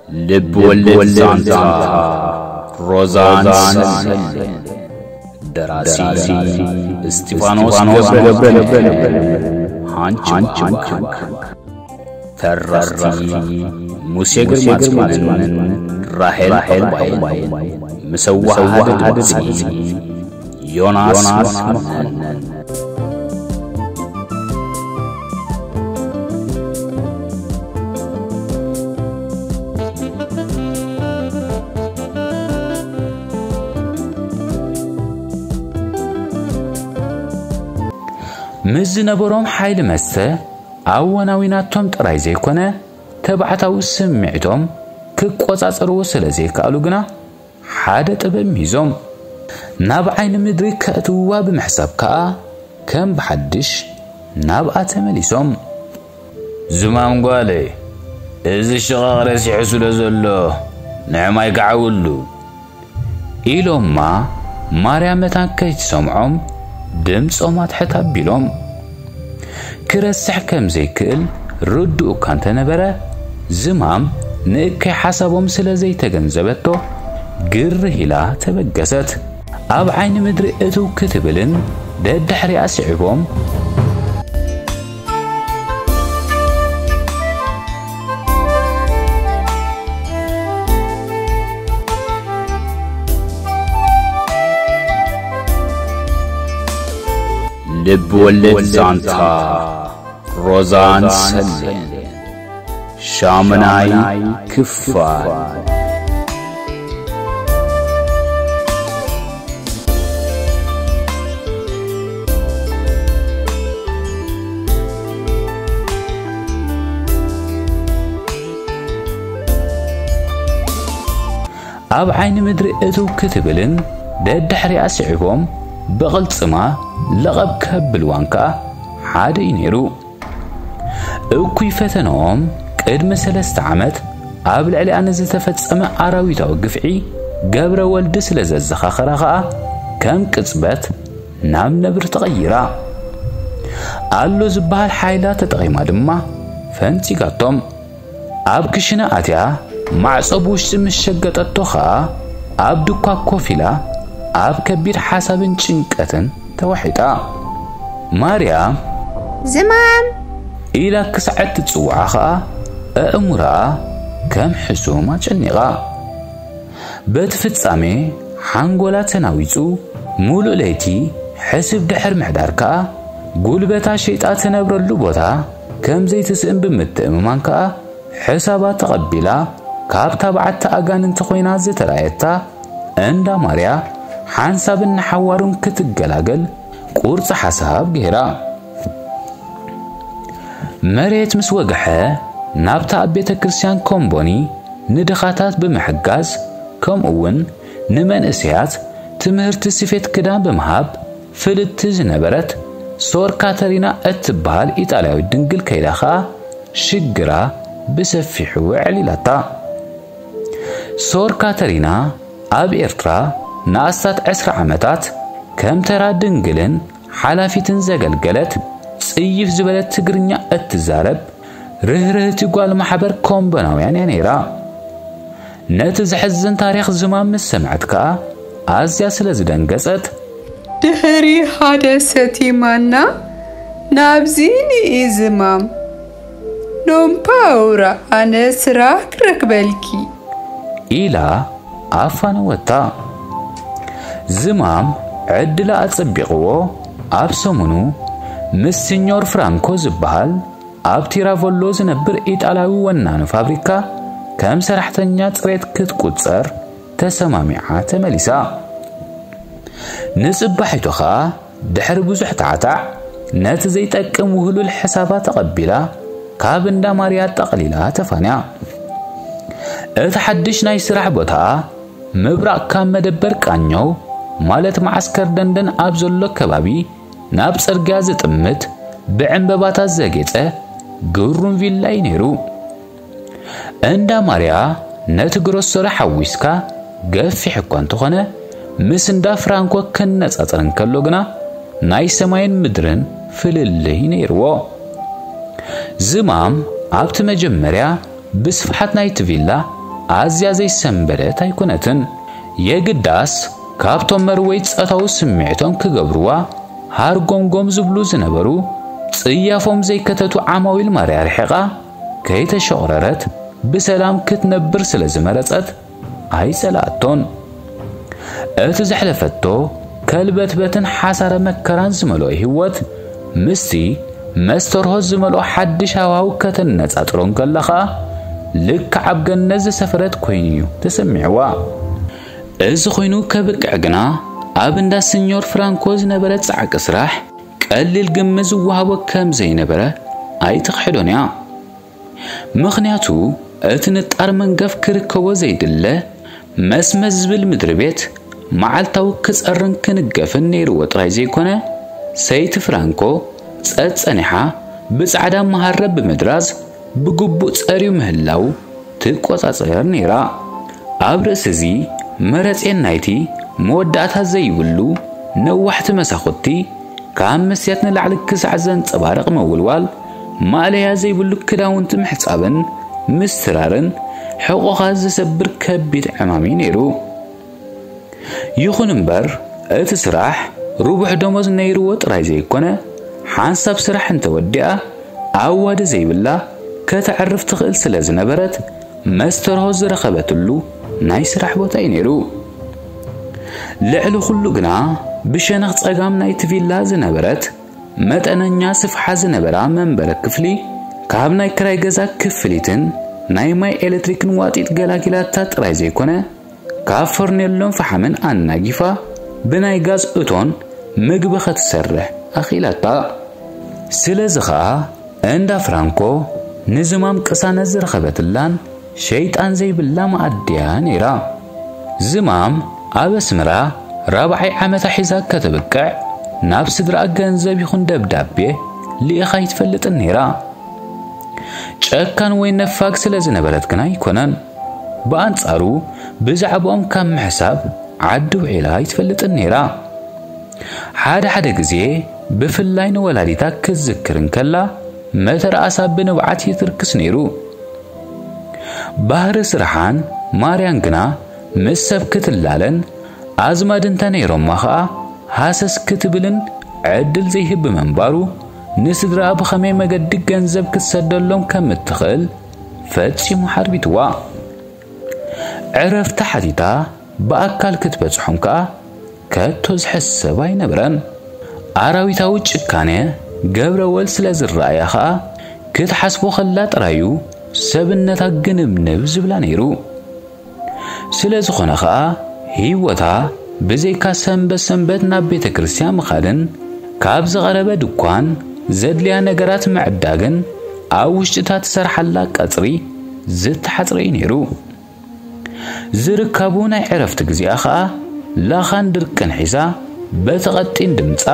ልብ ወለድ ዛንታ ሮዛን ሰሌን። ደራሲ እስጢፋኖስ ገብረ፣ ሃንች ባንክ። ተረኽቲ ሙሴ ግርማጽዮንን ራሄል ዕቑባይን። ምስ ኣወሃሃዲ ድምጺ ዮናስ መኮነን። ምስ ዝነበሮም ሓይሊ መስተ ኣወናዊናቶም ጥራይ ዘይኮነ፣ ተባዕታዊ ስምዒቶም ክቆጻጸርዎ ስለ ዘይከኣሉ ግና፣ ሓደ ጥበብ ሚዞም። ናብ ዓይኒ ምድሪ ከእትውዋ ብምሕሳብ ከኣ፣ ከም ብሓድሽ ናብኣ ተመሊሶም። ዝማም ጓለይ፣ እዚ ሽቓቕ ረሲሑ ስለ ዘሎ፣ ንዕማይ ክዓውሉ። ኢሎማ ማርያ መታን ከይትሰምዖም ድምጾም ኣትሕት ኣቢሎም። ክረስሕ ከም ዘይክእል ርዱእ እኳ እንተነበረ፣ ዝማም ንእከይ ሓሳቦም ስለ ዘይተገንዘበቶ፣ ግርህ ኢላ ተበገሰት። ኣብ ዓይኒ ምድሪ እትው ክትብልን ደድሕሪኣ ስዒቦም። ልብ ወለድ ዛንታ ሮዛን ሰሌን። ሻምናይ ክፋል። ኣብ ዓይኒ ምድሪ እትው ክትብልን ደድሕሪኣ ስዒቦም ብቕልጽማ ለቐብ ከብልዋን ከኣ ሓደ እዩ ነይሩ። እኩይ ፈተናኦም ቅድሚ ሰለስተ ዓመት ኣብ ልዕሊኣ ንዝተፈጸመ ኣራዊታዊ ግፍዒ ገብረ ወልዲ ስለ ዘዘኻኸራ ኸኣ፣ ከም ቅጽበት ናብ ነብሪ ተቐይራ። ኣሎ ዝበሃል ሓይላ ተጠቒማ ድማ ፈንጺጋቶም። ኣብ ክሽነ ኣትያ ማዕጾ ብውሽጢ ምስ ሸገጠቶ ኸኣ፣ ኣብ ድኳ ኮፍ ኢላ ኣብ ከቢድ ሓሳብን ጭንቀትን ተዋሒጣ። ማርያ፣ ዝማም! ኢላ ክሳዕ እትጽውዓ ኸኣ፣ ኣእምሮኣ ከም ሕሱም ኣጨኒቓ። በቲ ፍጻሜ ሓንጎላ ተናዊጹ፣ ሙሉእ ለይቲ ሕስብ ድሕር ምሕዳር ከኣ፣ ጉልበታ ሸይጣ ትነብረሉ ቦታ ከም ዘይትስእን ብምትእምማን ከኣ፣ ሕሳባ ተቐቢላ፣ ካብ ታብዓት ኣጋንንቲ ኮይና ዝተራእየታ እንዳ ማርያ፣ ሓንሳብን ንሓዋሩን ክትገላገል ቁርጺ ሓሳብ ገይራ። መሬት ምስ ወግሐ፣ ናብታ ኣብ ቤተ ክርስቲያን ኮምቦኒ ንድኻታት ብምሕጋዝ፣ ከምኡ እውን ንመንእሰያት ትምህርቲ ስፌት ክዳን ብምሃብ ፍልጥቲ ዝነበረት ሶር ካተሪና እትበሃል ኢጣልያዊት ድንግል ከይዳ ኸኣ፣ ሽግራ ብሰፊሑ ኣዕሊላታ። ሶር ካተሪና ኣብ ኤርትራ ንኣስታት ዕስራ ዓመታት ከም ተራ ድንግልን ሓላፊትን ዘገልገለት፣ ጽይፍ ዝበለት ትግርኛ እትዛረብ ርህርህቲ ጓል ማሕበር ኮምቦናውያን እያ ነይራ። ነቲ ዘሕዝን ታሪኽ ዝማም ምስ ሰምዐት ከኣ፣ ኣዝያ ስለ ዝደንገጸት፣ ድሕሪ ሓደ ሰቲ ማና ናብዚ ንኢ ዝማም፣ ሎምፓውራ ኣነ ስራሕ ክረክበልኪ። ኢላ ኣፋነወታ። ዝማም ዕድላ ኣጸቢቕዎ፣ ኣብ ሰሙኑ ምስ ሲኞር ፍራንኮ ዝበሃል ኣብ ቲራቮሎ ዝነብር ኢጣልያዊ ወናኒ ፋብሪካ ከም ሰራሕተኛ ጽሬት ክትቁጸር ተሰማሚዓ ተመሊሳ። ንጽባሒቱ ኸኣ ድሕሪ ብዙሕ ታዕታዕ ነቲ ዘይጠቅም ውህሉል ሕሳባ ተቐቢላ ካብ እንዳ ማርያ ጠቕሊላ ተፋንያ። እቲ ሓድሽ ናይ ስራሕ ቦታኣ ምብራቕ ካብ መደበር ቃኘው ማለት መዓስከር ደንደን ኣብ ዘሎ ከባቢ ናብ ጽርግያ ዝጥምት ብዕምበባታት ዘጌጸ ግሩም ቪላ እዩ ነይሩ። እንዳ ማርያ ነቲ ግሮሰሪ ሓዊስካ ገፊሕ እኳ እንተኾነ፣ ምስ እንዳ ፍራንኮ ክነጻጸር እንከሎ ግና ናይ ሰማይን ምድርን ፍልልይ ነይርዎ። ዝማም ኣብቲ መጀመርያ ብስፍሓት ናይቲ ቪላ ኣዝያ ዘይሰንበደት ኣይኮነትን። የግዳስ ካብቶም መርወይ ጾታዊ ስምዒቶም ክገብርዋ ሃርጎምጎም ዝብሉ ዝነበሩ፣ ጽያፎም ዘይከተቱ ዓማዊል ማርያ ርሒቓ ከይተሸቑረረት ብሰላም ክትነብር ስለ ዝመረጸት ኣይጸላኣቶን። እቲ ዘሕለፈቶ ከልበትበትን ሓሳረ መከራን ዝመልኦ ህይወት ምስቲ መስተርሆ ዝመልኦ ሓድሽ ሃዋህው ከተነጻጽሮ እንከላ ኸኣ ልክዕ ኣብ ገነት ዝሰፈረት ኮይኑ እዩ ተሰሚዕዋ። እዚ ኮይኑ ከብቅዕ ግና ኣብ እንዳ ስኞር ፍራንኮ ዝነበረ ጻዕቂ ስራሕ ቀሊል ግምት ዝወሃቦ ከም ዘይነበረ ኣይትኽሕዶን እያ። ምኽንያቱ እቲ ንጣር መንገፍ ክርከቦ ዘይድለ መስመስ ዝብል ምድሪ ቤት መዓልታዊ ክጸርን ክንገፍን ነይርዎ ጥራይ ዘይኮነ፣ ሰይቲ ፍራንኮ ጸጸኒሓ ብጻዕዳ መሃረብ ብምድራዝ ብግቡእ ጸርዩ ምህላው ትቆጻጸር ነይራ። ኣብ ርእሲ እዚ መረጼን ናይቲ መወዳእታ ዘይብሉ ነዋሕቲ መሳኹቲ ካብ መስትያት ንላዕሊ ክሳዕ ዘንጸባርቕ ምውልዋል፣ ማእለያ ዘይብሉ ክዳውንቲ ምሕጻብን ምስትራርን ሕቖኻ ዝሰብር ከቢድ ዕማም እዩ ነይሩ። ይኹን እምበር፣ እቲ ስራሕ ርቡሕ ደሞዝ ነይርዎ ጥራይ ዘይኮነ፣ ሓንሳብ ስራሕ እንተወዲኣ ኣዋዲ ዘይብላ ከተዕርፍ ትኽእል ስለ ዝነበረት፣ መስተርሆ ዝረኸበትሉ ናይ ስራሕ ቦታ እዩ ነይሩ። ልዕሊ ኩሉ ግና ብሸነኽ ጸጋም ናይቲ ቪላ ዝነበረት መጠነኛ ስፍሓ ዝነበራ መንበሪ ክፍሊ ካብ ናይ ክራይ ገዛ ክፍሊትን ናይ ማይ ኤሌክትሪክን ዋጢጥ ገላጊላታ ጥራይ ዘይኮነ፣ ካብ ፈርኔሎን ፈሓምን ኣናጊፋ ብናይ ጋዝ እቶን ምግቢ ክትሰርሕ ኣኽኢላታ። ስለዚ ኸኣ እንዳ ፍራንኮ ንዝማም ቅሳነት ዝረኸበትላን ሸይጣን ዘይብላ መኣዲ እያ ነይራ። ዝማም ኣብ ኣስመራ ራብዓይ ዓመታ ሒዛ ከተብቅዕ ናብ ስድራኣ ገንዘብ ይኹን ደብዳቤ ልኢኻ ኣይትፈልጥን ነይራ። ጨካን ወይ ነፋግ ስለ ዝነበረት ግና ኣይኮነን። ብኣንጻሩ ብዛዕባኦም ካብ ምሕሳብ ዓዲ ውዒላ ኣይትፈልጥን ነይራ። ሓደ ሓደ ግዜ ብፍላይ ንወላዲታ ክትዝክር እንከላ መተርኣሳ ብንብዓት ይትርክስ ነይሩ። ባህሪ ስርሓን ማርያን ግና ምስ ሰብ ክትላለን ኣዝማድ እንተ ነይሮማ ኸኣ ሃሰስ ክትብልን ዕድል ዘይህብ ብምንባሩ፣ ንስድራኣ ብኸመይ መገዲ ገንዘብ ክትሰደሎም ከም እትኽእል ፈጺሙ ሓርቢትዋ። ዕረፍቲ ሓቲታ ብኣካል ክትበጽሖም ከኣ ከቶ ዝሕሰብ ኣይነበረን። ኣራዊታዊ ጭካነ ገብረ ወልድ ስለ ዝረኣያ ኸኣ ክትሓስቦ ኸላ ጥራዩ ሰብነታ ግንብንብ ዝብላ ነይሩ። ስለ ዝኾነ ኸኣ ህይወታ ብዘይካ ሰንበት ሰንበት ናብ ቤተ ክርስቲያን ምኻድን ካብ ዝቐረበ ድኳን ዘድልያ ነገራት ምዕዳግን ኣብ ውሽጢ እታ ትሰርሓላ ቀጽሪ ዝተሓጽረ እዩ ነይሩ። ዝርካቡ ናይ ዕረፍቲ ግዜኣ ኸኣ ላኻን ድርቅን ሒዛ በቲ ቐጢን ድምጻ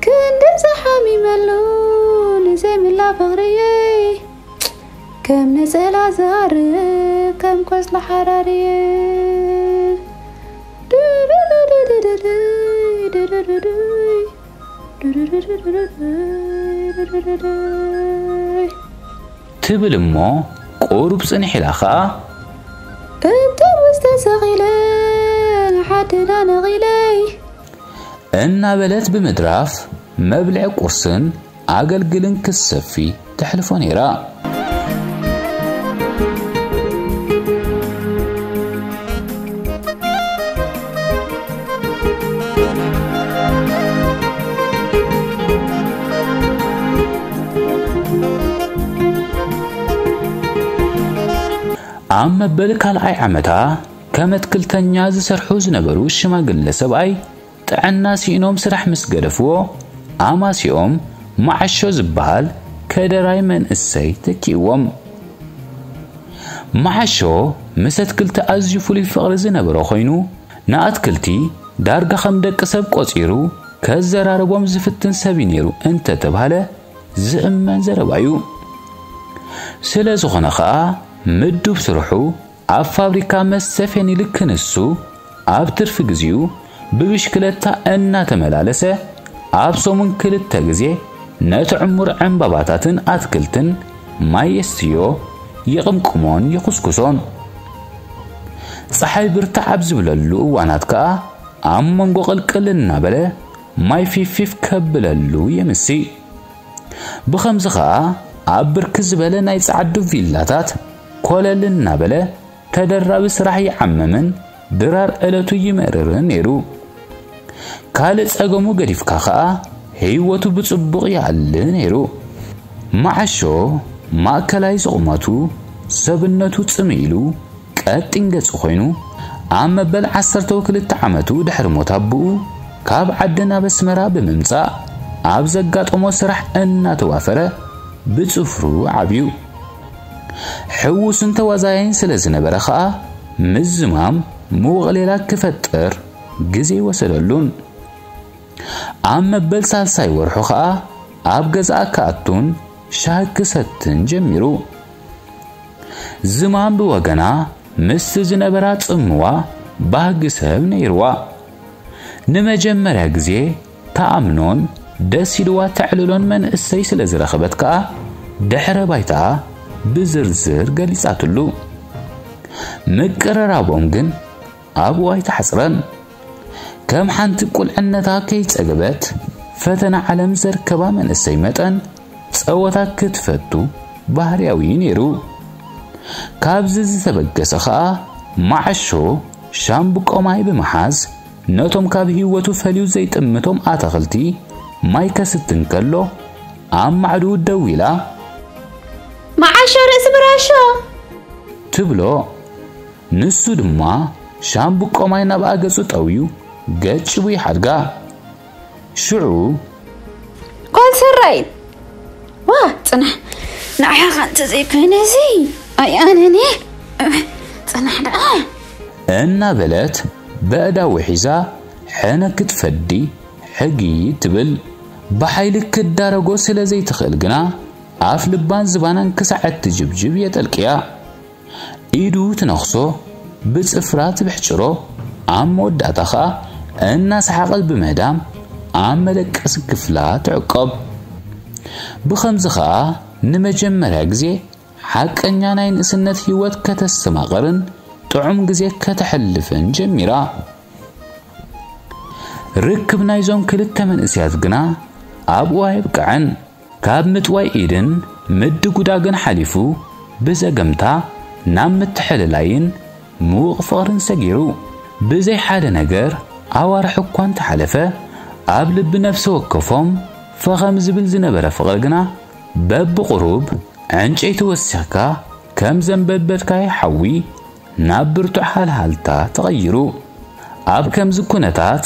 ክንዲ ዝሓሚመሉ ንዘይምላ ፍቕርየይ ከም ነጸላ ዝሃርብ ከም ቆጽሊ ሓራርየ ትብል እሞ ቁሩብ ጽንሕ ኢላ ኸኣ እቶም ውስተ ሰቒለ ንሓድና ነቒለይ እናበለት ብምድራፍ መብልዒ ቁርስን ኣገልግልን ክትሰፊ ተሕልፎ ነይራ። ኣብ መበል ካልኣይ ዓመታ ከም ኣትክልተኛ ዝሰርሑ ዝነበሩ ሽማግለ ሰብኣይ ጥዕና ስኢኖም ስራሕ ምስ ገደፍዎ፣ ኣማሲኦም መዓሾ ዝበሃል ከደራይ መንእሰይ ተኪእዎም። መዓሾ ምስ ኣትክልቲ ኣዝዩ ፍሉይ ፍቕሪ ዝነበሮ ኮይኑ፣ ንኣትክልቲ ዳርጋ ከም ደቂ ሰብ ቆጺሩ ከዘራርቦም ዝፍትን ሰብ እዩ ነይሩ እንተተባህለ ዝእመን ዘረባ እዩ። ስለ ዝኾነ ኸኣ ምዱብ ስርሑ ኣብ ፋብሪካ መስተ ፌኒል ክንሱ ኣብ ትርፊ ግዜኡ ብብሽክለታ እናተመላለሰ ኣብ ሰሙን ክልተ ግዜ ነቲ ዕሙር ዕምባባታትን ኣትክልትን ማይ የስትዮ፣ ይቕምቅሞን ይኹስኩሶን። ጸሓይ ብርታዕ ኣብ ዝብለሉ እዋናት ከኣ ኣብ መንጎ ቅልቅል እናበለ ማይ ፊፍፊፍ ከብለሉ የምሲ። ብኸምዚ ኸኣ ኣብ ብርክ ዝበለ ናይ ጻዕዱ ቪላታት ኮለል እናበለ ተደራቢ ስራሕ ይዓመምን ድራር ዕለቱ ይመርርን ነይሩ። ካልእ ጸገሙ ገዲፍካ ኸኣ ህይወቱ ብጽቡቕ ይኣሊ ነይሩ። መዓሾ ማእከላይ ዝቑመቱ ሰብነቱ ጽምእ ኢሉ ቀጢን ገጹ ኮይኑ ኣብ መበል ዓሰርተ ክልተ ዓመቱ ድሕሪ ሞት ኣቦኡ ካብ ዓዲ ናብ ኣስመራ ብምምጻእ ኣብ ዘጋጠሞ ስራሕ እናተዋፈረ ብጽፍሩ ዓብዩ። ሕዉስን ተዋዛያይን ስለ ዝነበረ ኸኣ ምዝማም ምውቕሌላ ክፈጥር ግዜ ወሰደሉን። ኣብ መበል ሳልሳይ ወርሑ ኸኣ ኣብ ገዛኣ ክኣቱን ሻሂ ክሰትን ጀሚሩ። ዝማም ብወገና ምስቲ ዝነበራ ጽምዋ ባህጊ ሰብ ነይርዋ። ንመጀመርያ ግዜ ተኣምኖን ደስ ኢልዋ ተዕልሎን መንእሰይ ስለ ዝረኸበት ከኣ ድሕረ ባይታኣ ብዝርዝር ገሊጻትሉ። ምቅርራቦም ግን ኣብኡ ኣይተሓጽረን። ከም ሓንቲ ቁልዕነታ ከይጸገበት ፈተና ዓለም ዘርከባ መንእሰይ መጠን ጸወታ ክትፈቱ ባህርያዊ ነይሩ። ካብዚ ዝተበገሰ ኸኣ መዓሾ ሻምብቆ ማይ ብምሓዝ ነቶም ካብ ህይወቱ ፈልዩ ዘይጥምቶም ኣታኽልቲ ማይ ከስትን ከሎ ኣብ ማዕድኡ ደው ኢላ መዓሾ ርእሲ ብራሾ ትብሎ። ንሱ ድማ ሻምብቆ ማይ ናብ ኣገጹ ጠውዩ ገጭቡ ይሓድጋ። ሽዑ ጓል ሰራይ ዋ ጽናሕ ንዓኻ እንተ ዘይኮይነ እዚ ኣይኣነን እየ ጽናሕ ደኣ እናበለት በእዳዊ ሒዛ ሕነ ክትፈዲ ሕጊ ትብል። ብሓይሊ ክዳረጎ ስለ ዘይትኽእል ግና ኣፍ ልባን ዝባናን ክሳዕ እትጅብጅብ የጠልቅያ። ኢዱ ትነኽሶ፣ ብጽፍራ ትብሕጭሮ፣ ኣብ መወዳእታ ኸኣ እናሰሓቐት ብምህዳም ኣብ መደቀሲ ክፍላ ትዕቆብ። ብኸምዚ ኸኣ ንመጀመርያ ግዜ ሓቀኛ ናይ ንእስነት ህይወት ከተስተማቕርን ጥዑም ግዜ ከተሕልፍን ጀሚራ። ርክብ ናይዞም ክልተ መንእሰያት ግና ኣብኡ ኣየብቅዐን። ካብ ምጥዋይ ኢድን ምድጉዳግን ሓሊፉ ብዘገምታ ናብ ምትሕልላይን ምዉቕ ፍቕርን ሰጊሩ። ብዘይ ሓደ ነገር ኣዋርሕ እኳ እንተሓለፈ ኣብ ልቢ ነፍሲ ወከፎም ፈኸም ዝብል ዝነበረ ፍቕሪ ግና በብቑሩብ ዕንጨይቲ ወሲኽካ ከም ዘንበድበድካዮ ሓዊ ናብ ብርቱዕ ሃልሃልታ ተቐይሩ። ኣብ ከምዚ ኩነታት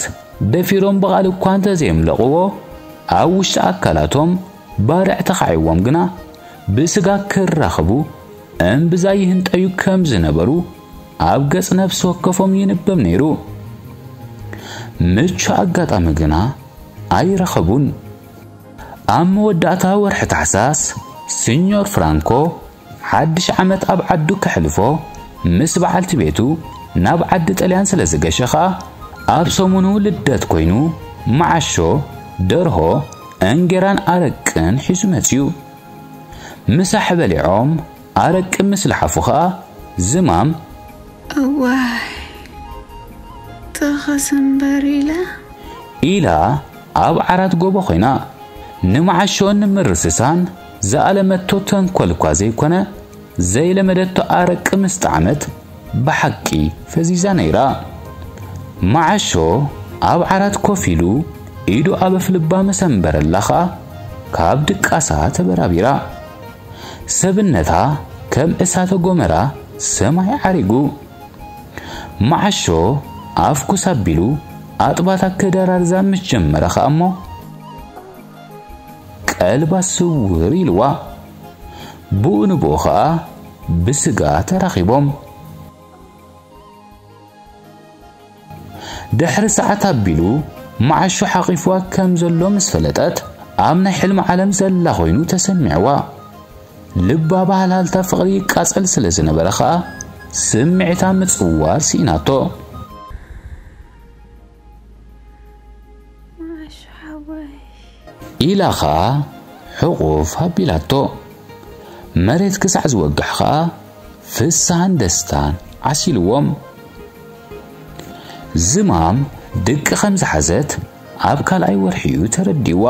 ደፊሮም ብቓል እኳ እንተዘየምለቕዎ ኣብ ውሽጢ ኣካላቶም ባርዕ ተኻዒዎም ግና ብስጋ ክራኸቡ እምብዛ ይህንጠዩ ከም ዝነበሩ ኣብ ገጽ ነፍሲ ወከፎም ይንበብ ነይሩ። ምቹ ኣጋጣሚ ግና ኣይረኸቡን። ኣብ መወዳእታ ወርሒ ታሕሳስ ሲኞር ፍራንኮ ሓድሽ ዓመት ኣብ ዓዱ ከሕልፎ ምስ በዓልቲ ቤቱ ናብ ዓዲ ጥልያን ስለ ዝገሸ ኸኣ ኣብ ሰሙኑ ልደት ኮይኑ መዓሾ፣ ደርሆ፣ እንጌራን ኣረቅን ሒዙ መጽዩ። ምሳሕ በሊዖም ኣረቂ ምስ ለሓፉ ኸኣ ዝማም እዋይ ተኸሰምበር ኢለ ኢላ ኣብ ዓራት ጎቦ ኮይና ንመዓሾ ንምርስሳን ዝኣለመቶ ተንኮል እኳ ዘይኮነ ዘይለመደቶ ኣረቂ ምስ ጣዕመት ብሓቂ ፈዚዛ ነይራ። መዓሾ ኣብ ዓራት ኮፍ ኢሉ ኢዱ ኣብ ኣፍልባ ምስ ኣንበረላ ኸኣ ካብ ድቃሳ ተበራቢራ። ሰብነታ ከም እሳተ ጎመራ ሰማይ ዓሪጉ። መዓሾ ኣፍኩስ ኣቢሉ ኣጥባታ ክደራርዛ ምስ ጀመረ ኸኣ እሞ ቀልባ ስውር ኢልዋ። ብኡ ንብኡ ኸኣ ብስጋ ተራኺቦም። ድሕሪ ሰዓት ኣቢሉ መዓሾ ሓቒፍዋ ከም ዘሎ ምስ ፈለጠት ኣብ ናይ ሕልሚ ዓለም ዘላ ኮይኑ ተሰሚዕዋ። ልባ ብሃልሃልታ ፍቕሪ ይቃጸል ስለ ዝነበረ ኸኣ ስምዒታ ምጽዋር ስኢናቶ። ኢላ ኸኣ ሕቑፍ ኣቢላቶ። መሬት ክሳዕ ዝወግሕ ኸኣ ፍስሃን ደስታን ዓሲልዎም። ዝማም ድቂ ከም ዝሓዘት ኣብ ካልኣይ ወርሒ'ዩ ተረዲእዋ።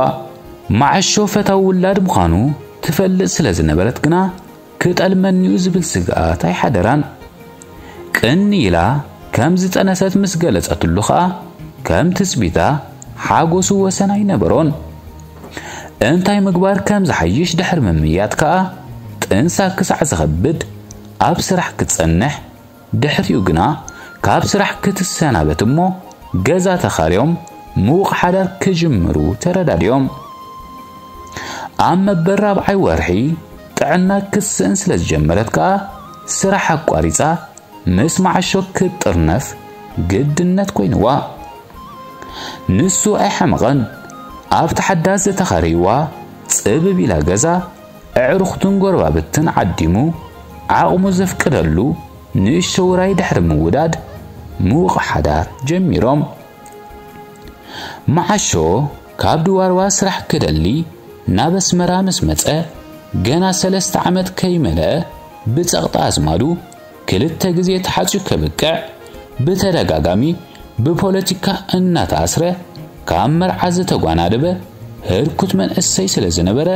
መዓሾ ፈታዊ ውላድ ምዃኑ ትፈልጥ ስለ ዝነበረት ግና፣ ክጠልመኒ'ዩ ዝብል ስግኣት ኣይሓደራን። ቅኒ ኢላ ከም ዝጠነሰት ምስ ገለጸትሉ ኸኣ፣ ከም ትጽቢታ ሓጎሱ ወሰን ኣይነበሮን። እንታይ ምግባር ከም ዝሓይሽ ድሕሪ ምምይያጥ ከኣ፣ ጥንሳ ክሳዕ ዝኸብድ ኣብ ስራሕ ክትጸንሕ፣ ድሕሪኡ ግና ካብ ስራሕ ክትሰናበት እሞ፣ ገዛ ተኻርዮም ምዉቕ ሓዳር ክጅምሩ ተረዳዲኦም። ኣብ መበል ራብዓይ ወርሒ ጥዕና ክትስእን ስለ ዝጀመረት ከኣ፣ ስራሕ ኣቋሪጻ ምስ መዓሾ ክትጥርነፍ ግድነት ኮይንዋ። ንሱ ኣይሓመቐን። ኣብቲ ሓዳስ ዝተኻረይዋ ጽብብ ኢላ ገዛ፣ ኣዕሩኽቱን ጎረባብትን ዓዲሙ፣ ዓቕሙ ዘፍቅደሉ ንእሽቶ ውራይ ድሕሪ ምውዳድ፣ ምዉቕ ሓዳር ጀሚሮም። መዓሾ ካብ ድዋርዋ ስራሕ ክደሊ ናብ ኣስመራ ምስ መጸ፣ ገና ሰለስተ ዓመት ከይመልአ ብጸቕጢ ኣዝማዱ ክልተ ግዜ ተሓጽዩ ከብቅዕ፣ ብተደጋጋሚ ብፖለቲካ እናተኣስረ፣ ካብ መርዓ ዝተጓናደበ ህርኩት መንእሰይ ስለ ዝነበረ፣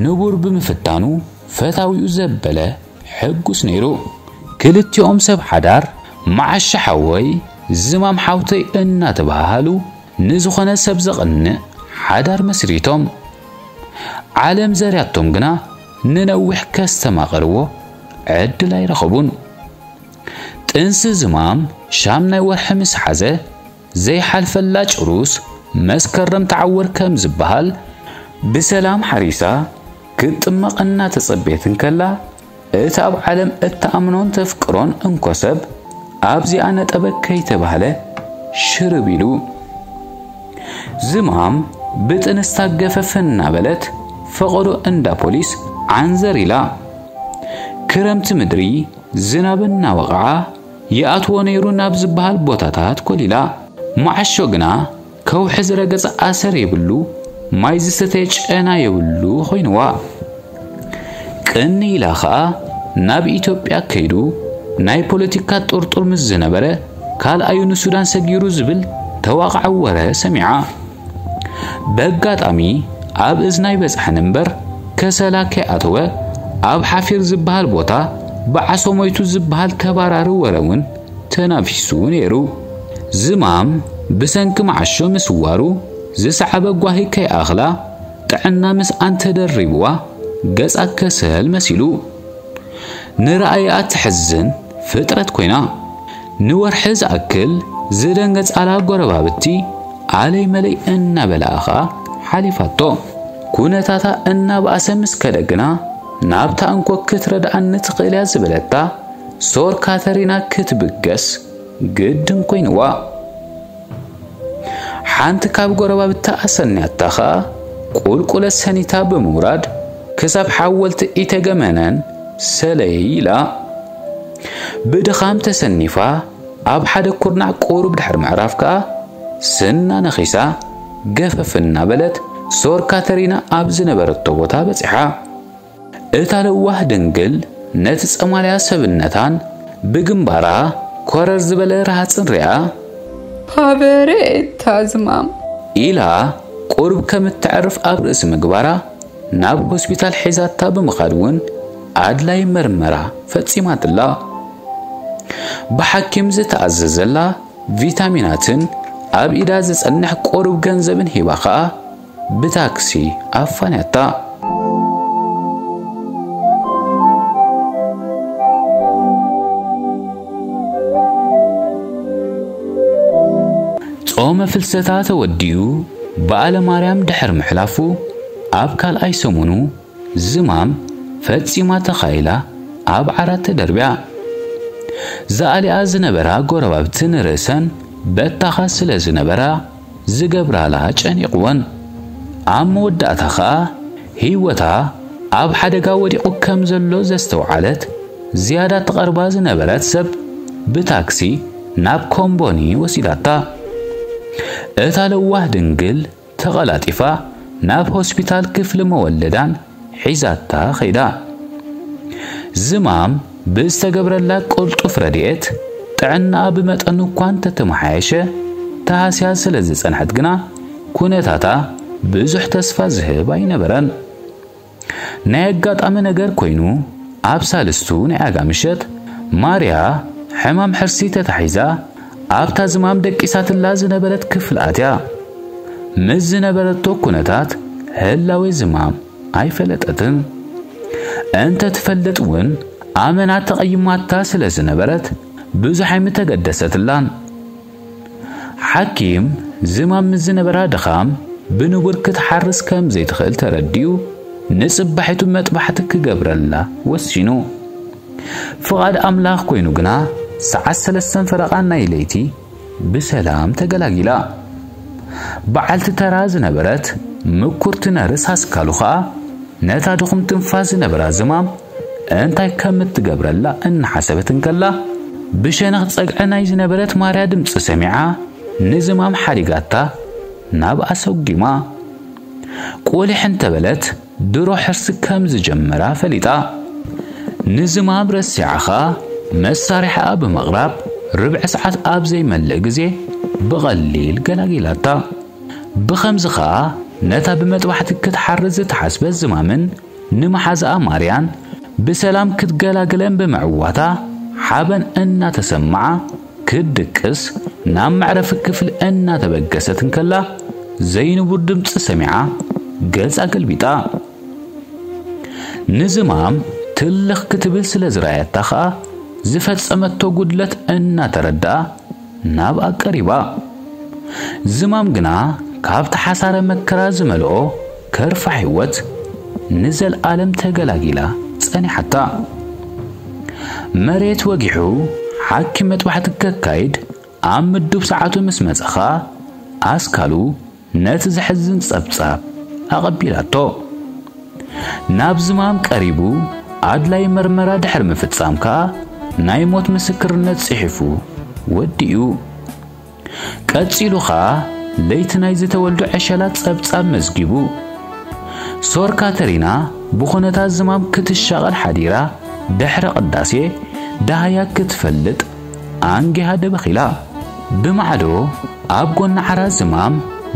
ንቡር ብምፍታኑ ፈታዊኡ ዘበለ ሕጉስ ነይሩ። ክልቲኦም ሰብ ሓዳር፣ መዓሾ ሓወይ፣ ዝማም ሓውተይ እናተባሃሃሉ፣ ንዝኾነ ሰብ ዘቕንእ ሓዳር መስሪቶም። ዓለም ዘርያቶም ግና ንነዊሕ ከስተማቕርዎ ዕድል ኣይረኸቡን። ጥንሲ ዝማም ሻምናይ ወርሒ ምስ ሓዘ፣ ዘይሓልፈላ ጭሩስ መስከረም ተዓወር ከም ዝበሃል፣ ብሰላም ሓሪሳ ክትጥመቕ እናተጸበየት እንከላ፣ እቲ ኣብ ዓለም እትኣምኖን ተፍቅሮን እንኮ ሰብ ኣብዚኣ ነጠበ ከይተባህለ ሽርብ ኢሉ። ዝማም ብጥንስታ ገፈፍ እናበለት ፈቐዶ እንዳ ፖሊስ ዓንዘር ኢላ። ክረምቲ ምድሪ ዝናብ እናወቕዓ ይኣትዎ ነይሩ ናብ ዝበሃል ቦታታት ኮሊላ። መዓሾ ግና ከውሒ ዝረገጸ ኣሰር የብሉ፣ ማይ ዝሰተየ ጨና የብሉ ኮይንዋ። ቅኒ ኢላ ኸኣ ናብ ኢትዮጵያ ከይዱ ናይ ፖለቲካ ጥርጡር ምስ ዝነበረ ካልኣዩ ንሱዳን ሰጊሩ ዝብል ተዋቓዒ ወረ ሰሚዓ። በጋጣሚ ኣብ እዝና ይበጽሐን እምበር ከሰላ ከይኣተወ ኣብ ሓፊር ዝበሃል ቦታ ብዓሶ ሞይቱ ዝበሃል ተባራሪ ወረ እውን ተናፊሱ ነይሩ። ዝማም ብሰንኪ መዓሾ ምስዋሩ ዝሰዓበ ጓሂ ከይኣኽላ ጥዕና ምስኣን ተደሪብዋ ገጻ ከሰል መሲሉ። ንረኣይኣ ትሕዝን ፍጥረት ኮይና። ንወርሒ ዝኣክል ዝደንገጻላ ጎረባብቲ ኣለይ መለይ እናበላ ኸኣ ሓሊፋቶ። ኩነታታ እናበኣሰ ምስ ከደ ግና ናብታ እንኮ ክትረድኣኒ ትኽእል እያ ዝበለታ ሶር ካተሪና ክትብገስ ግድን ኮይንዋ። ሓንቲ ካብ ጎረባብታ ኣሰንያታ ኸኣ ቁልቁለት ሰኒታ ብምውራድ ክሳብ ሓወልቲ ኢተገመነን ሰለይ ኢላ። ብድኻም ተሰኒፋ ኣብ ሓደ ኩርናዕ ቁሩብ ድሕሪ ምዕራፍ ከኣ ስና ነኺሳ ገፈፍ እናበለት ሶር ካተሪና ኣብ ዝነበረቶ ቦታ በጺሓ። እታ ለዋህ ድንግል ነቲ ጸማልያ ሰብነታን ብግንባራ ኮረር ዝበለ ረሃጽን ሪኣ፣ "ፓበሬታ ዝማም" ኢላ ቁሩብ ከም እትዕርፍ ኣብ ርእሲ ምግባራ ናብ ሆስፒታል ሒዛታ ብምኻድ እውን ኣድላይ መርመራ ፈጺማትላ። ብሓኪም ዝተኣዘዘላ ቪታሚናትን ኣብ ኢዳ ዝጸንሕ ቁሩብ ገንዘብን ሂባ ኸኣ ብታክሲ ኣፋንያታ። ጾመ ፍልሰታ ተወዲኡ በዓለ ማርያም ድሕሪ ምሕላፉ ኣብ ካልኣይ ሰሙኑ ዝማም ፈጺማ ተኻኢላ ኣብ ዓራት ተደርብያ። ዝኣልያ ዝነበራ ጎረባብቲ ንርእሰን በታኻ ስለ ዝነበራ ዝገብራላ ጨኒቕወን። ኣብ መወዳእታ ኸኣ ህይወታ ኣብ ሓደጋ ወዲቑ ከም ዘሎ ዘስተውዓለት ዝያዳ ትቐርባ ዝነበረት ሰብ ብታክሲ ናብ ኮምቦኒ ወሲዳታ። እታ ለዋህ ድንግል ተቐላጢፋ ናብ ሆስፒታል ክፍሊ መወለዳን ሒዛታ ኸይዳ። ዝማም ብዝተገብረላ ቅልጡፍ ረድኤት፣ ጥዕናኣ ብመጠኑ እኳ እንተተመሓየሸ፣ ተሃስያ ስለ ዝጸንሐት ግና፣ ኩነታታ ብዙሕ ተስፋ ዝህብ ኣይነበረን። ናይ ኣጋጣሚ ነገር ኮይኑ፣ ኣብ ሳልስቱ ናይ ኣጋ ምሸት፣ ማርያ ሕማም ሕርሲ ተታሒዛ፣ ኣብታ ዝማም ደቂሳትላ ዝነበረት ክፍሊ ኣትያ። ምስ ዝነበረቶ ኩነታት ህላዌ ዝማም ኣይፈለጠትን። እንተ ትፈልጥ እውን ኣመና ተቐይማታ ስለ ዝነበረት ብዙሕ ኣይምተገደሰትላን። ሓኪም ዝማም ምስ ዝነበራ ድኻም ብንቡር ክትሓርስ ከም ዘይትኽእል ተረዲኡ ንጽባሒቱ መጥባሕቲ ክገብረላ ወሲኑ። ፍቓድ ኣምላኽ ኮይኑ ግና ሰዓት ሰለስተን ፈረቓ ናይ ለይቲ ብሰላም ተገላጊላ። በዓልቲ ተራ ዝነበረት ምኩርቲ ነርስ ኣስካሉ ኸኣ ነታ ድኹም ትንፋስ ዝነበራ ዝማም እንታይ ከም እትገብረላ እናሓሰበት እንከላ፣ ብሸነኽ ጸግዒ ናይ ዝነበረት ማርያ ድምጺ ሰሚዓ ንዝማም ሓዲጋታ ናብኣ ሰጒማ። ቁሊሕ እንተበለት ድሮ ሕርሲ ከም ዝጀመራ ፈሊጣ። ንዝማም ረሲዓ ኸኣ መሳርሒኣ ብምቕራብ ርብዒ ሰዓት ኣብ ዘይመልእ ግዜ ብቐሊል ገላጊላታ። ብኸምዚ ኸኣ ነታ ብመጥባሕቲ ክትሓርስ ዝተሓስበት ዝማምን ንመሓዛኣ ማርያን ብሰላም ክትገላግለን ብምዕዋታ ሓበን እናተሰምዓ ክትድቅስ ናብ መዕረፊ ክፍሊ እናተበገሰት እንከላ ዘይንቡር ድምጺ ሰሚዓ ገጻ ገልቢጣ። ንዝማም ትልኽ ክትብል ስለ ዝረኣየታ ኸኣ ዝፈጸመቶ ጉድለት እናተረድኣ ናብኣ ቀሪባ። ዝማም ግና ካብቲ ሓሳረ መከራ ዝመልኦ ከርፋሕ ህይወት ንዘለኣለም ተገላጊላ ጸኒሓታ። መሬት ወጊሑ ሓኪም መጥባሕቲ ከካይድ ኣብ ምዱብ ሰዓቱ ምስ መጸ ኸኣ ኣስካሉ ነቲ ዘሕዝን ጸብጻብ ኣቐቢላቶ። ናብ ዝማም ቀሪቡ ኣድላይ መርመራ ድሕሪ ምፍጻም ከኣ ናይ ሞት ምስክርነት ጽሒፉ ወዲኡ። ቀጺሉ ኸኣ ለይቲ ናይ ዝተወልዱ ዕሸላት ጸብጻብ መዝጊቡ። ሶር ካተሪና ብኹነታት ዝማም ክትሻቐል ሓዲራ ድሕሪ ቅዳሴ ደሃያ ክትፈልጥ ኣንጊሃ ደበኺላ። ብማዕዶ ኣብ ጎኒ ዓራት ዝማም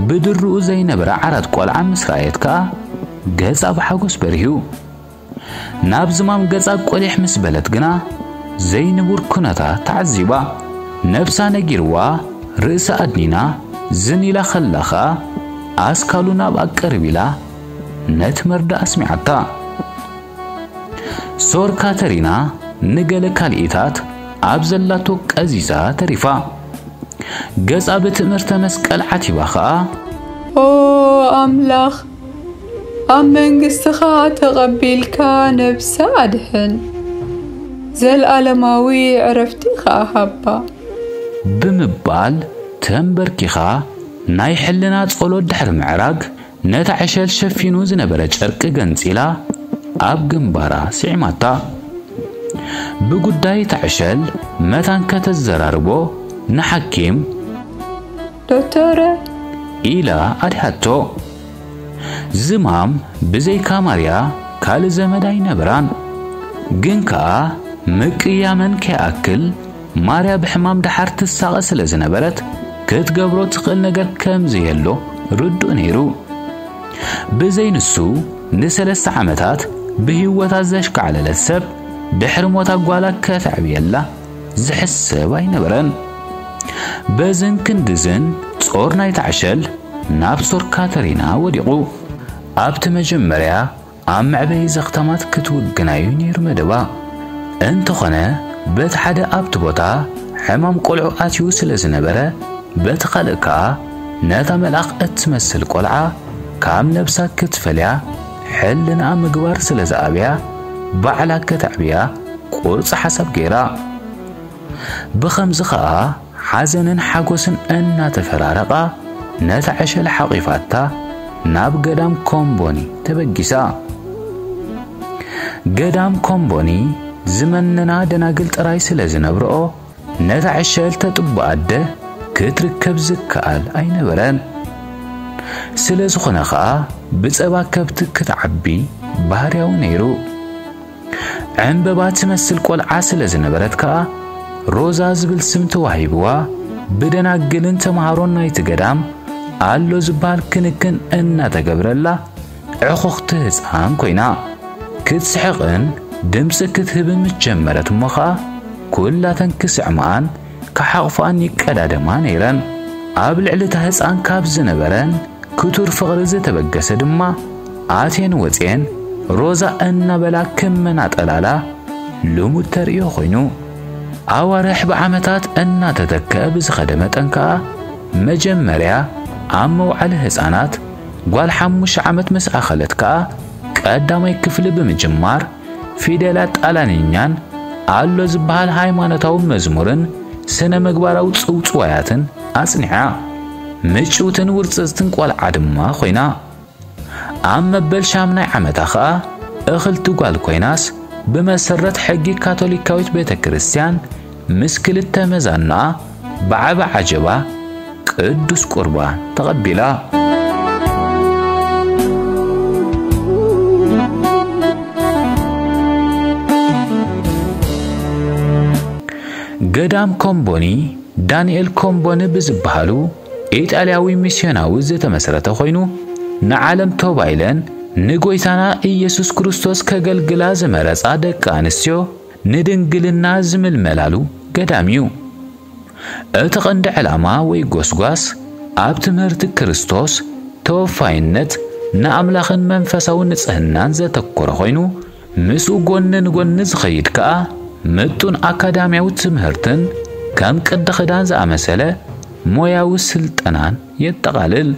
ብድርኡ ዘይነበረ ዓራት ቆልዓ ምስ ረኣየት ከኣ ገጻ ብሓጎስ በሪሁ። ናብ ዝማም ገጻ ቆሊሕ ምስ በለት ግና ዘይንቡር ኩነታ ተዓዚባ። ነብሳ ነጊርዋ ርእሳ ኣድኒና ዝን ኢላ ኸላ ኸኣ ኣስካሉ ናብኣ ቅርብ ኢላ ነቲ መርዳእ ኣስሚዓታ። ሶር ካተሪና ንገለ ካልኢታት ኣብ ዘላቶ ቀዚዛ ተሪፋ። ገጻ ብትእምርተ መስቀል ዓቲባ ኸኣ፣ ኦ ኣምላኽ፣ ኣብ መንግስትኻ ተቐቢልካ ነብሳ ኣድሕን፣ ዘልኣለማዊ ዕረፍቲ ኸኣ ሃባ። ብምባል ተንበርኪኻ ናይ ሕልና ጸሎት ድሕሪ ምዕራግ፣ ነታ ዕሸል ሸፊኑ ዝነበረ ጨርቂ ገንጺላ ኣብ ግንባራ ስዒማታ። ብጉዳይ እታ ዕሸል መታን ከተዘራርቦ ንሓኪም፣ ዶክተረ፣ ኢላ ኣድሃቶ። ዝማም ብዘይካ ማርያ ካልእ ዘመድ ኣይነበራን። ግን ከኣ ምቅያመን ከይኣክል ማርያ ብሕማም ደሓር ትሳቐ ስለ ዝነበረት ክትገብሮ ትኽእል ነገር ከም ዘየሎ ርዱእ ነይሩ። ብዘይ ንሱ ንሰለስተ ዓመታት ብህይወታ ዘሽካዕለለት ሰብ ድሕሪ ሞታ ጓላ ከተዕብየላ ዝሕሰብ ኣይነበረን። በዝን ክንድዝን ጾር ናይታ ዕሸል ናብ ሶር ካተሪና ወዲቑ። ኣብቲ መጀመርያ ኣብ መዕበዪ ዘኽታማት ክትውግና እዩ ነይሩ መደባ። እንተኾነ በቲ ሓደ ኣብቲ ቦታ ሕማም ቆልዑ ኣትዩ ስለ ዝነበረ፣ በቲ ካልእ ከኣ ነታ መልኣኽ እትመስል ቆልዓ ካብ ነብሳ ክትፈልያ ሕልናኣ ምግባር ስለ ዝኣብያ፣ ባዕላ ከተዕብያ ቁርጺ ሓሳብ ገይራ። ብኸምዚ ኸኣ ሓዘንን ሓጎስን እናተፈራረቓ ነታ ዕሸል ሓቒፋታ ናብ ገዳም ኮምቦኒ ተበጊሳ። ገዳም ኮምቦኒ ዝመነና ደናግል ጥራይ ስለ ዝነብርኦ ነታ ዕሸል ተጥብኣ ኣደ ክትርከብ ዝከኣል ኣይነበረን። ስለ ዝኾነ ኸኣ ብጸባ ከብቲ ክትዓቢ ባህርያዊ ነይሩ። ዕምበባ ትመስል ቆልዓ ስለ ዝነበረት ከኣ ሮዛ ዝብል ስም ተዋሂብዋ። ብደናግልን ተምሃሮን ናይቲ ገዳም ኣሎ ዝበሃል ክንክን እናተገብረላ ዕኹኽቲ ህፃን ኮይና። ክትስሕቕን ድምፂ ክትህብን ምስ ጀመረት እሞ ኸኣ ኩላተን ክስዕምኣን ክሓቕፋን ይቀዳደማ ነይረን። ኣብ ልዕሊ እታ ህፃን ካብ ዝነበረን ክቱር ፍቕሪ ዝተበገሰ ድማ ኣትየን ወፅየን ሮዛ እናበላ ክመናጠላላ ልሙድ ተርእዮ ኮይኑ። ኣዋርሕ ብዓመታት እናተተክአ ብዝኸደ መጠን ከኣ መጀመርያ ኣብ መውዓሊ ህፃናት ጓል ሓሙሽተ ዓመት ምስ ኣኸለት ከኣ ቀዳማይ ክፍሊ ብምጅማር ፊደላት ጣልያንኛን ኣሎ ዝበሃል ሃይማኖታዊ መዝሙርን ስነ ምግባራዊ ጽውጽዋያትን ኣጽኒዓ። ምጭውትን ውርጽጽትን ቆልዓ ድማ ኮይና። ኣብ መበል ሻምናይ ዓመታ ኸኣ እኽልቲ ጓል ኮይናስ ብመሰረት ሕጊ ካቶሊካዊት ቤተ ክርስቲያን ምስ ክልተ መዛኑኣ ብዓቢ ዓጀባ ቅዱስ ቁርባን ተቐቢላ። ገዳም ኮምቦኒ ዳንኤል ኮምቦኒ ብዝበሃሉ ኢጣልያዊ ሚስዮናዊ ዝተመስረተ ኮይኑ፣ ንዓለም ተባይለን ንጎይታና ኢየሱስ ክርስቶስ ከገልግላ ዝመረጻ ደቂ ኣንስትዮ ንድንግልና ዝምልመላሉ ገዳም እዩ። እቲ ቀንዲ ዕላማ ወይ ጎስጓስ ኣብ ትምህርቲ ክርስቶስ፣ ተወፋይነት፣ ንኣምላኽን መንፈሳዊ ንጽህናን ዘተኮረ ኮይኑ፣ ምስኡ ጎኒ ንጎኒ ዝኸይድ ከኣ ምጡን ኣካዳሚያዊ ትምህርትን ከም ቅዲ ክዳን ዝኣመሰለ ሞያዊ ስልጠናን የጠቓልል።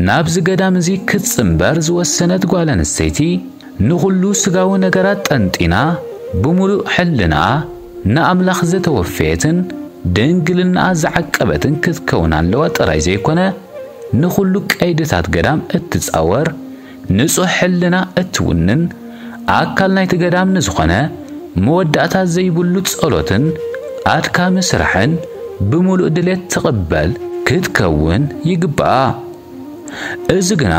ናብዚ ገዳም እዚ ክትጽንበር ዝወሰነት ጓል ኣንስተይቲ፣ ንኹሉ ስጋዊ ነገራት ጠንጢና፣ ብምሉእ ሕልናኣ ንኣምላኽ ዝተወፈየትን ድንግልናኣ ዝዓቀበትን ክትከውን ኣለዋ ጥራይ ዘይኮነ፣ ንኹሉ ቀይድታት ገዳም እትጻወር፣ ንጹሕ ሕልና እትውንን፣ ኣካል ናይቲ ገዳም ንዝኾነ መወዳእታ ዘይብሉ ጸሎትን ኣድካሚ ስራሕን ብምሉእ ድሌት ትቕበል ክትከውን ይግብኣ። እዚ ግና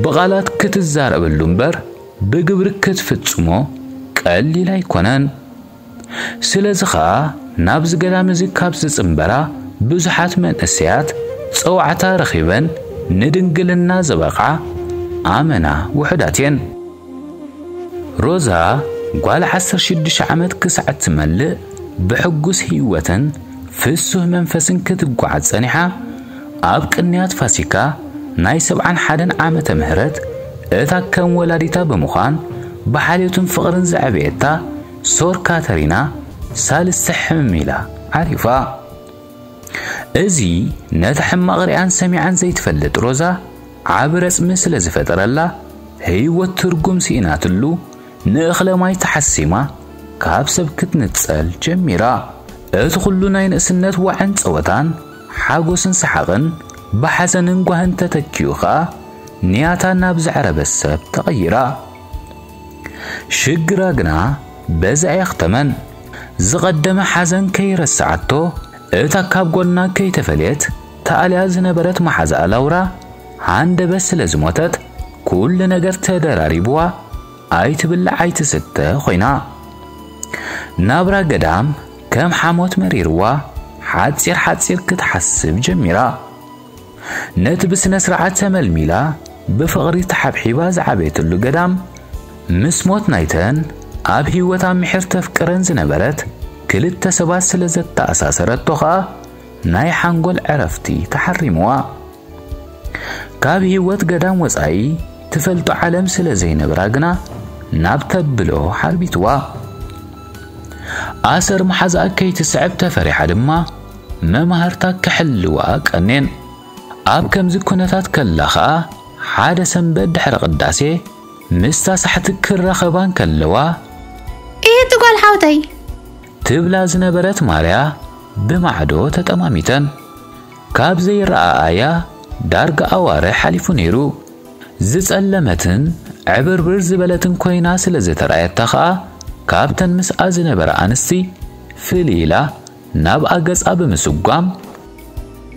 ብቓላት ክትዛረበሉ እምበር ብግብሪ ክትፍጽሞ ቀሊል ኣይኮነን። ስለዚ ኸኣ ናብዚ ገዳም እዚ ካብ ዝጽንበራ ብዙሓት መንእሰያት ጸዋዕታ ረኺበን ንድንግልና ዝበቕዓ ኣመና ውሑዳት እየን። ሮዛ ጓል ዓሰርተ ሽዱሽተ ዓመት ክሳዕ እትመልእ ብሕጉስ ህይወትን ፍሱህ መንፈስን ክትጓዓዝ ጸኒሓ። ኣብ ቅንያት ፋሲካ ናይ ሰብዓን ሓደን ዓመተ ምህረት እታ ከም ወላዲታ ብምዃን ብሓልዮትን ፍቕርን ዘዕበየታ ሶር ካተሪና ሳልስቲ ሕምም ኢላ ዓሪፋ። እዚ ነቲ ሕማቕ ሪኣን ሰሚዓን ዘይትፈልጥ ሮዛ ዓቢ ረጽሚ ስለ ዝፈጠረላ፣ ህይወት ትርጉም ስኢናትሉ ንእኽለ ማይ ተሓሲማ ካብ ሰብ ክትንጸል ጀሚራ። እቲ ኹሉ ናይ ንእስነት ዋዕን ጸወታን፣ ሓጎስን ሰሓቕን ብሓዘንን ጓህን ተተኪኡ ኸኣ ንያታ ናብ ዘዕረበ ሰብ ተቐይራ። ሽግራ ግና በዚ ኣየኽተመን። ዝቐደመ ሓዘን ከይረስዓቶ፣ እታ ካብ ጎና ከይተፈልየት ተኣልያ ዝነበረት መሓዛኣ ላውራ ሃንደበት ስለ ዝሞተት፣ ኩሉ ነገር ተደራሪብዋ፣ ኣይትብላዕ ኣይትስተ ኮይና። ናብራ ገዳም ከም ሓሞት መሪርዋ፣ ሓጺር ሓጺር ክትሓስብ ጀሚራ። ነቲ ብስነ ስርዓት ተመልሚላ፣ ብፍቕሪ ተሓብሒባ ዝዓበየትሉ ገዳም፣ ምስ ሞት ናይተን ኣብ ህይወታ ምሒር ተፍቅረን ዝነበረት ክልተ ሰባት ስለ ዘተኣሳሰረቶ ኸኣ፣ ናይ ሓንጎል ዕረፍቲ ተሓሪምዋ። ካብ ህይወት ገዳም ወጻኢ ትፈልጦ ዓለም ስለ ዘይነበራ ግና፣ ናብ ተብሎ ሓርቢትዋ። ኣሰር መሓዛኣ ከይትስዕብ ተፈሪሓ ድማ፣ መማህርታ ክሕልዋ ቀኔን። ኣብ ከምዚ ኩነታት ከላ ኸኣ፣ ሓደ ሰንበት ድሕሪ ቅዳሴ ምስታ ሳሕቲ ክራኸባ እንከለዋ፣ "እሂ እቲ ጓል ሓውተይ!" ትብላ ዝነበረት ማርያ ብማዕዶ ተጠማሚተን። ካብ ዘይረኣኣያ ዳርጋ ኣዋርሕ ሓሊፉ ነይሩ። ዝጸለመትን ዕብርብር ዝበለትን ኮይና ስለ ዝተራእየታ ኸኣ፣ ካብተን ምስኣ ዝነበራ ኣንስቲ ፍልይ ኢላ ናብኣ ገጻ ብምስጓም፣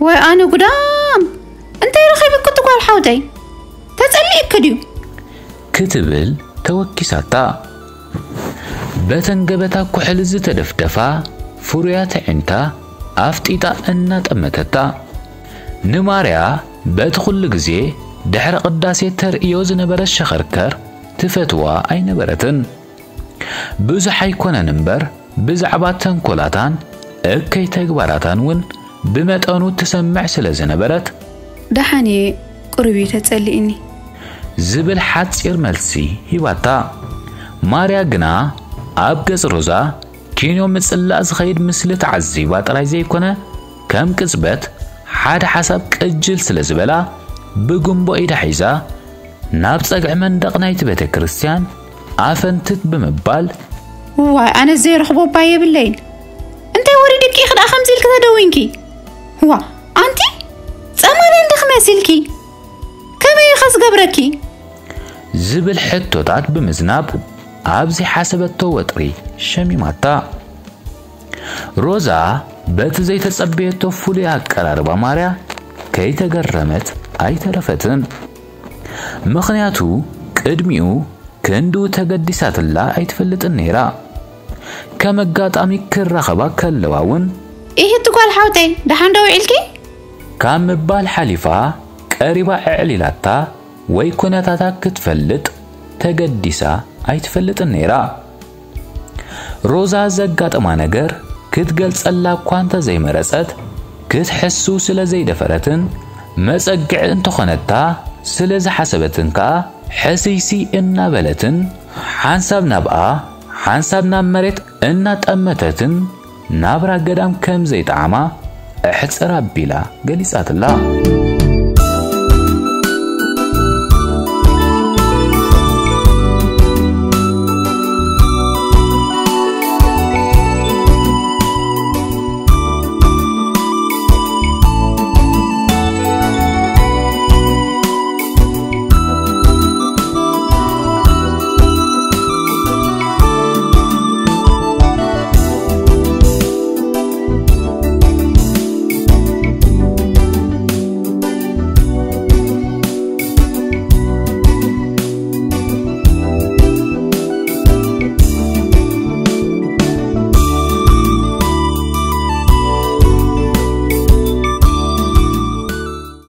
"ወይ ኣነ ጉዳም! እንታይ ረኺብኪ እቲ ጓል ሓፍተይ፣ ተጸሊእኪ ድዩ? ክትብል ተወኪሳታ። በተን ገበታ ኩሕሊ ዝተደፍደፋ ፍሩያት ኣዒንታ ኣፍጢጣ እናጠመተታ። ንማርያ በቲ ኩሉ ግዜ ድሕሪ ቅዳሴ ተርእዮ ዝነበረት ሸኸርከር ትፈትዋ ኣይነበረትን። ብዙሕ ኣይኮነን እምበር ብዛዕባ ተንኮላታን እከይ ተግባራታን እውን ብመጠኑ ትሰምዕ ስለ ዝነበረት፣ ደሓን እየ፣ ቁሩብ እዩ ተጸሊእኒ። ዝብል ሓጺር መልሲ ሂባታ። ማርያ ግና ኣብ ገጽ ሮዛ ኪኖ ምጽላእ ዝኸይድ ምስሊ ተዓዚባ ጥራይ ዘይኮነ፣ ከም ቅጽበት ሓደ ሓሳብ ቅጅል ስለ ዝበላ፣ ብጉንቦ ኢዳ ሒዛ ናብ ጸግዒ መንደቕ ናይቲ ቤተ ክርስቲያን ኣፈንትት ብምባል፣ ዋይ፣ ኣነ ዘይረኽቦ እባ የብለይን። እንታይ ወሪድኪ ኢኺ ደኣ ከምዚ ኢልኪ ተደዊንኪ? ዋ፣ ኣንቲ ጸማል እንዲኺ መሲልኪ። ከመይ ኢኸ ዝገብረኪ? ዝብል ሕቶታት ብምዝናብ፣ ኣብ ዘይሓሰበቶ ወጥሪ ሸሚማታ። ሮዛ በቲ ዘይተጸበየቶ ፍሉይ ኣቀራርባ ማርያ ከይተገረመት ኣይተረፈትን። ምኽንያቱ ቅድሚኡ ክንድኡ ተገዲሳትላ ኣይትፈልጥን ነይራ። ከም ኣጋጣሚ ክራኸባ ከለዋ እውን ኢሂ እቲ ጓል ሓውተይ፣ ደሓን ዶ ውዒልኪ? ካብ ምባል ሓሊፋ ቀሪባ ኣዕሊላታ ወይ ኩነታታ ክትፈልጥ ተገዲሳ ኣይትፈልጥን ነይራ። ሮዛ ዘጋጠማ ነገር ክትገልጸላ እኳ እንተዘይመረጸት፣ ክትሕሱ ስለ ዘይደፈረትን መጸግዒ እንተኾነታ ስለ ዝሓሰበትን ከኣ ሕስይሲ እናበለትን ሓንሳብ ናብኣ ሓንሳብ ናብ መሬት እናጠመተትን ናብራ ገዳም ከም ዘይጠዓማ እሕጽር ኣቢላ ገሊጻትላ።